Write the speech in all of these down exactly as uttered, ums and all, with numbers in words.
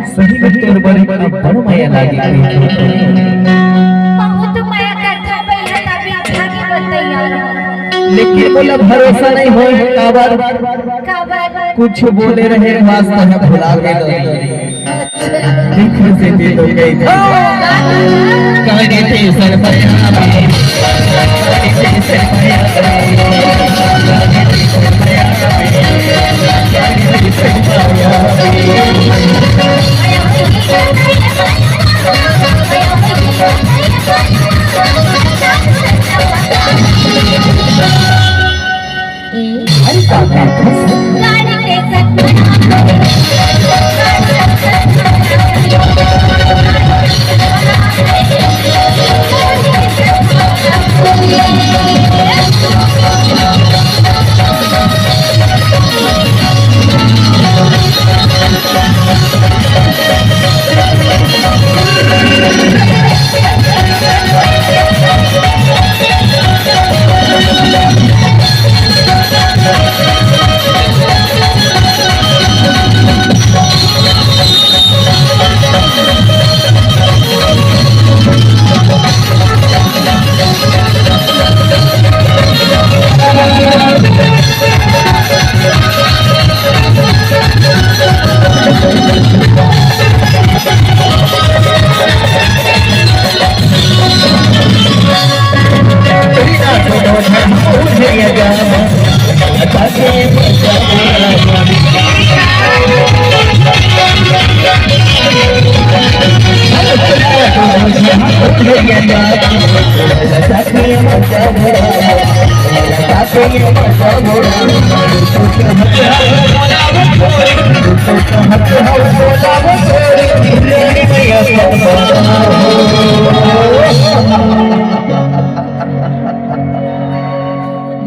सही में तोर बर अब्बड़ मया लागे। बहुत मया करथों भैया, तभी भागे बर तैयार हूँ। लेकिन मोला भरोसा नहीं होय, काबर? काबर? कुछ बोले रहे, वास्ता है भुला गे। देख से दिल हो गई। काहे रे सर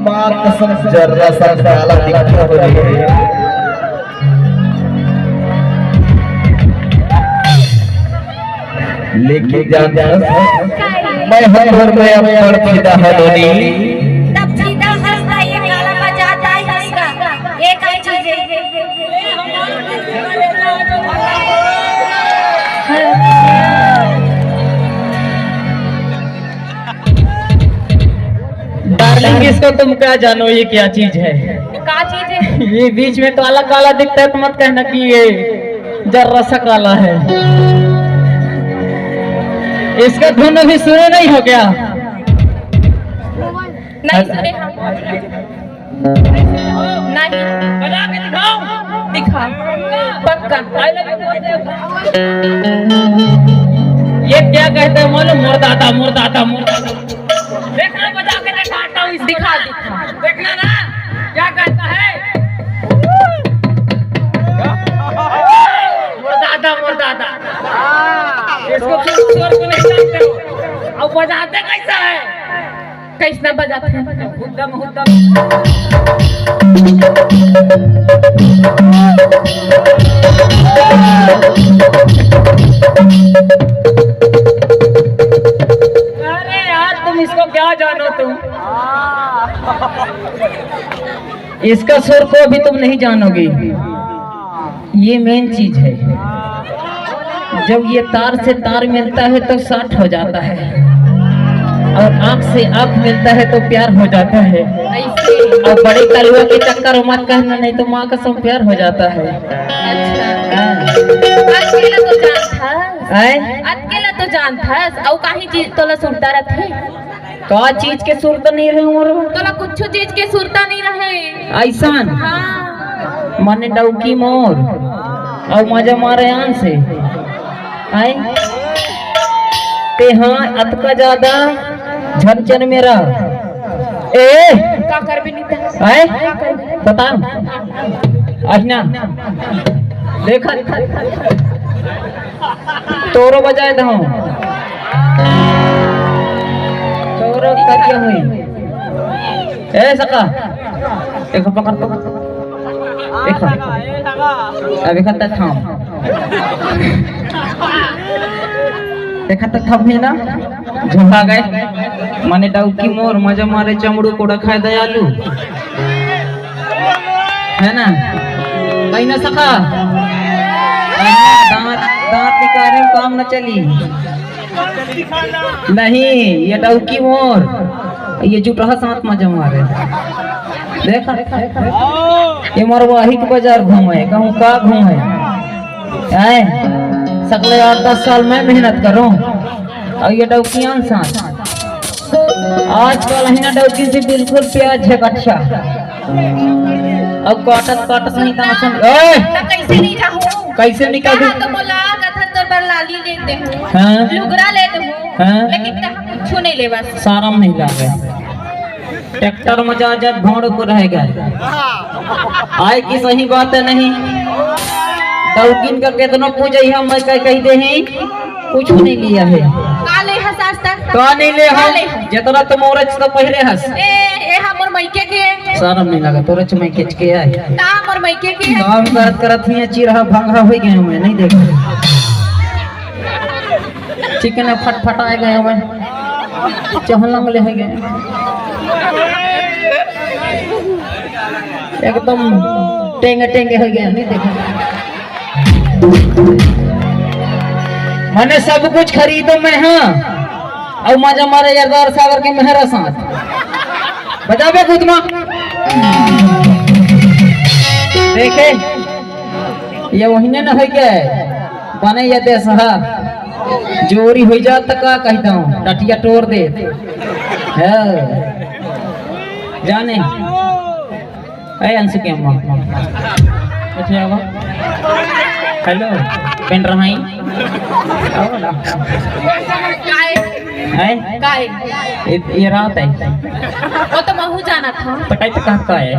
माँ कसम, जर्रा सा काला दिखत होही। लेकिन जानथस, मैं हर घर में अब्बड़ फिदा हंव नोनी। तब फिदा हंस त ये काला बजात हे इसका। ये का चीज हे? डार्लिंग, इसको तुम क्या जानो, ये क्या चीज है? का चीज है? ये बीच में काला काला दिखता है तो मत कहना कि ये जर्रा सा काला है। इसका धुन अभी सुने नहीं हो क्या? नहीं सुने हम। नहीं। बजा के दिखाओ। दिखा। पक्का। ये क्या कहते हैं मालूम? मोर दादा, मोर दादा, मोर दादा। देखना, बजा के दिखाता हूँ इसको। दिखा, दिखा। देखना ना, क्या कहता है? मोर दादा, मोर दादा। इसको तुम स्वर को नहीं जानते हो। अब बजाते कैसा है? कैसना बजाते हैं? हुद्दम, हुद्दम। अरे यार, तुम इसको क्या जानो तुम? इसका सुर को भी तुम नहीं जानोगे। ये मेन चीज है। जब ये तार से तार मिलता है तो शॉर्ट हो जाता है, और आंख से आंख मिलता है तो प्यार हो जाता है। ऐसे। और बड़े कलुआ के चक्कर मत कहना, नहीं तो माँ कसम प्यार हो जाता है। अच्छा। हाँ। अकेला तो जानता है। आय? अकेला तो जानता है, और काहे चीज तोला सुरता रखे? का चीज के सुरता नहीं रहे मोर? तोला कुछ चीज के सुरता नहीं रहे। ऐसन? हाँ। माने डौकी मोर, अउ मजा मारे आन से। आय? ते हाँ, अतका ज्यादा झन चन मेरा। ए! का करबे नहीं ते? आय? का करबे? बता। अहिना। देखा। तोरो बजाए दहूं। तोरो करिया हुई। ए सका, एक पकड़ तो। एक। अब एक हाथ थाम। एक हाथ थाम ही ना। झुका गए। माने डौकी मोर मजा मारे चमड़ू कोड़ा खाए दयालु। है ना? कहीं ना सका। दांत काम न चली। नहीं, ये डौकी मोर, ये जुटहा साथ मजा मारे। देखा, ये मरवाही के बाजार घूमे, कहूँ का घूमे। आए, सकले आठ दस साल मैं मेहनत करूँ, और ये डौकियान साथ। आजकल हिना डौकी से बिल्कुल प्याज है कच्चा। अब काटत काटत नहीं तना सुन। ए! त कैसे नहीं जाहूँ? कैसे नहीं जाहूँ? तो मोला कथन तोर बर लाली ले दे हूँ। हाँ। लुगरा ले दे हूँ। हाँ। लेकिन तहाँ कुछ नहीं लेवस। सारम नहीं लागे। ट्रैक्टर में जा जा भोंड़ को रह गए। आए की सही बात है नहीं। डौकिन का कितनो पूजे हम मैं कह, कह दे हैं। कुछ नहीं लिया है। का ले हस आज तक? का नहीं ले का हम? ले? जितना तो मोरच तो पहिरे हस। ए, ए हा मोर मइके के। सारम नहीं लगा, तोरच मइके के है। का मोर मइके के है? काम करत करत ही चिरहा भंगहा हो गए, मैं नहीं देख। चिकन फटफटाए गए, मैं चहलंग ले गए। एकदम टेंगे टेंगे हो गया, नहीं देखा। मैंने सब कुछ खरीदो मैं, हाँ, और मजा मारे यार सागर के मेहरा साथ। बजाबे गुदमा। देखे, ये वही ने न हो गया, बने ये देश हा। जोरी हो जात का कहता हूँ, टटिया तोड़ दे। हाँ। जाने। ए अंशु के अम्मा, अच्छा आवा। हेलो, पेंट रहाई। आवा ना। काय? हैं? काय? ये, ये रात है। वो तो महू जाना था। पटाई तो कहाँ का है?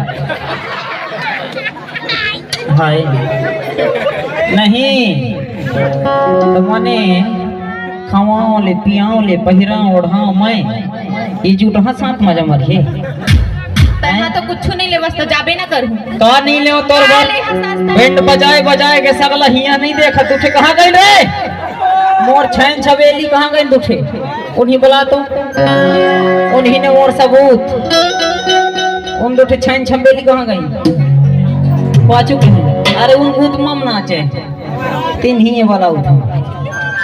हाय। नहीं। तो मने खवाओ ले, पियाओ ले, पहिराओ, ओढ़ाओ मैं। ये जुटहा साथ मजा मरिए। तैं हा तो कुछ नहीं लेवस तो जाबे ना करूँ। का नहीं ले तोर का बर? ले हस आज तक? बैंड बजाए बजाए के सगला हिया नहीं देखा। तू थे कहाँ गई रे? मोर छैन छबेली कहाँ गई तू थे? उन्हीं बुला तो। उन्हीं ने मोर सबूत। उन दो थे छैन छबेली कहाँ गई? पाछू के हैं। अरे उन भूत मम नाचे। तीन ही ये वाला उठा।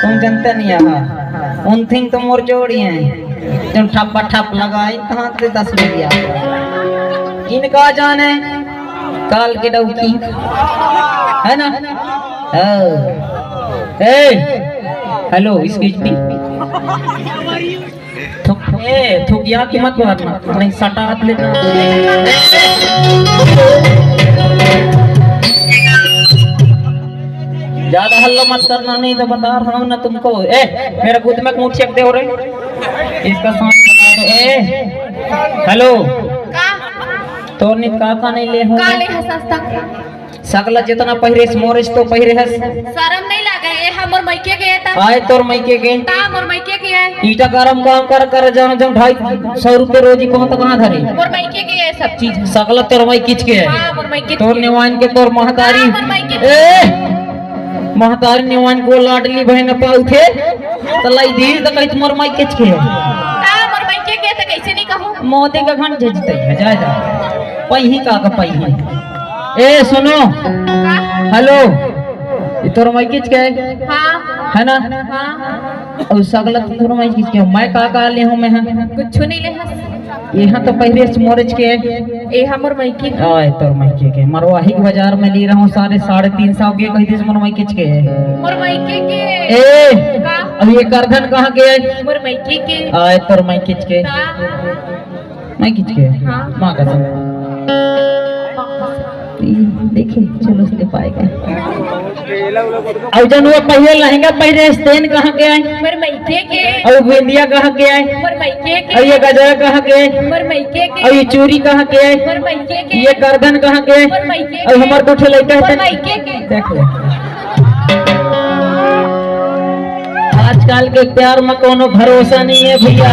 तुम जनते नहीं यहाँ। उन थिंग तो मोर जोड़ी हैं। तुम ठप्पा ठप लगाई, कहाँ से दस रुपया? इनका जाने काल के डौकी। है ना? हाँ। ए, हेलो, एक्सक्यूज मी। थुक, ए, थुकिया की मत मारना, नहीं सटात लेना। ज्यादा हल्ला मत करना, नहीं तो बता रहा हूँ ना तुमको। ए, मेरा गुद में मुंह चेक दे हो रहे, इसका सांस बता दो। ए, हेलो, का? तोर नित का का नहीं ले हो? का ले हस आज तक? सगला जितना पहिरे हस, मोरेच तो पहिरे हस। सरम नहीं लागे, ए हा मोर मइके के है त। आए तोर मइके के। ता मोर मइके के है। ईटा गरम काम कर कर जन जन ढाई सौ रुपये रोजी पहुंच कहाँ धरे? मोर मइके के है सब चीज। सगला तोर मइकिच के है। हाँ, मोर मइके तोर के। निवान के तोर महतारी। हाँ, मोर मइके के। ए! महतारी निवान को लाडली बहन पाउथे। त लाई दी त कहित मोर मइकिच के है। ता मोर मइके के है त कैसे नहीं कहूँ? मोदी का घन झिझते है, जा जा। पही का का पही। ए, सुनो। का? हेलो। ये तोर मइकिच के है? हाँ। है ना? हाँ। और सगला तो तोर मइकिच के। मैं का का ले हूँ मैं, हाँ? कुछ नहीं ले हस। ये हा तो पहिरे हस मोरेच के। ए हा मोर मइके। आए, तोर मइके के। मरवाही के बाजार में ले रहा हूँ साढ़े, साढ़े तीन सौ के, कहित हस मोर मइकिच के। मोर मइके के। ए, का? अब ये करधन कहाँ के है? मोर मइके के। आए, तोर मइकिच के। का? मइकिच के? हाँ। माँ कसम। देखे, चलो, उसने पाएगा। अउ जन वो पहिरे लहंगा पहिरे हस तेन कहाँ के आए? मोर मइके के। अउ बिंदिया कहाँ के आए? मोर मइके के। अउ ये गजरा कहाँ के आए? मोर मइके के। अउ ये चूड़ी कहाँ के आए? मोर मइके के। ये करधन कहाँ के आए? मोर मइके के। अउ हमर दू ठे लइका है मोर तेन मइके के। देख ले। आजकल के प्यार में कोनो भरोसा नहीं है भैया।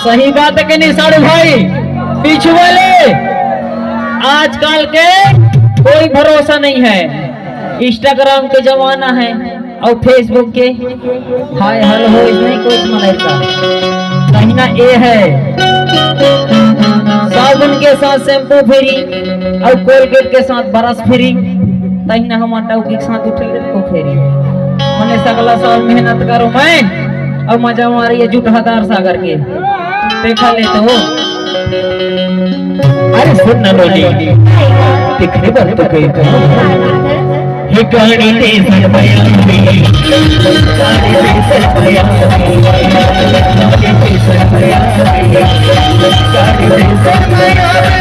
सही बात है कि नहीं साढ़ू भाई? पीछू वाले, आजकल के कोई भरोसा नहीं है। Instagram के जमाना है और Facebook के। हाय हेलो हो, इसमें कुछ मनाई का कहीं ना ए है। साबुन के साथ शैम्पू फ्री और कोलगेट के साथ ब्रश फ्री। कहीं ना हम आटा के साथ उठे को फ्री। मैं सगला साल मेहनत करो मैं, अउ मजा मारिए जुटहादार सागर के। देखा ले तो। अरे सुन ना नोनी, दिखने बार तो कही तो। हे गाड़ी दे सरमया में, गाड़ी दे सरमया में, गाड़ी दे सरमया में, गाड़ी दे सरमया में।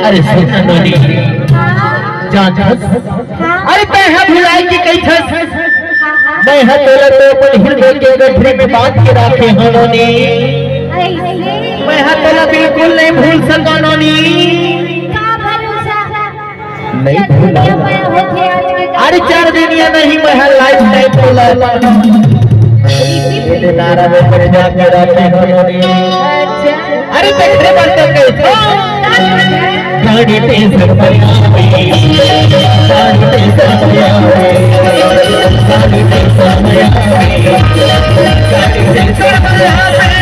अरे सुन ना नोनी, जान, अरे तैं ह भुलाय के कहिथस, मैं ह तोला तो अपन हृदय के गठरी में बांध के राखे हंव नोनी। मैं ह तोला बिल्कुल नहीं भूल सकंव नोनी। नहीं भूला। अरे चार दिन या नहीं, मैं ह लाइफ टाइम भुला। नारा में पड़ जाके राखे हंव नोनी। अरे देखने पर तो कहिथंव। गाड़ी दे सरमया में, गाड़ी दे सरमया में, गाड़ी दे सरमया में, गाड़ी दे सरमया में।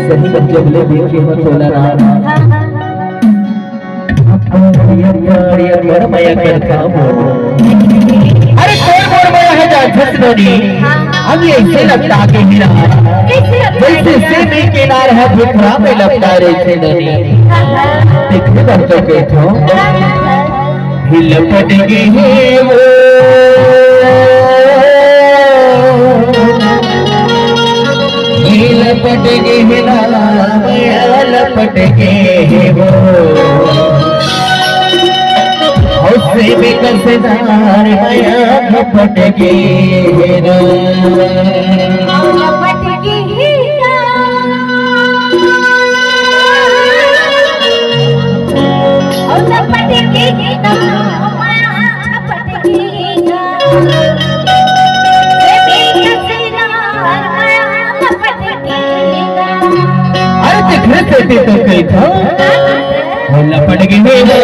सही जब ले देखे हो तोला राम। अरे तोर मोर मया हे जानथस नोनी, हम अइसे लपटा के ही रहा। जइसे सेमी के नार ह भुखरा में लपटा रहिथे नोनी। देखने बर तो कहिथंव। लपट गे हे वो, लपट गे हे ना, मया लपट गे हे वो। हौसे में कसदार मया लपट गे हे ना। लपट गे हे ना। लपट गे हे ना। अरे देख रे, तेती तो कहिथंव। हो लपट गे हे वो,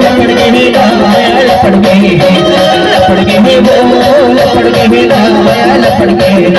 लपट गे हे वो, लपट गे हे, लपट गे हे वो, लपट गे हे वो, लपट गे हे।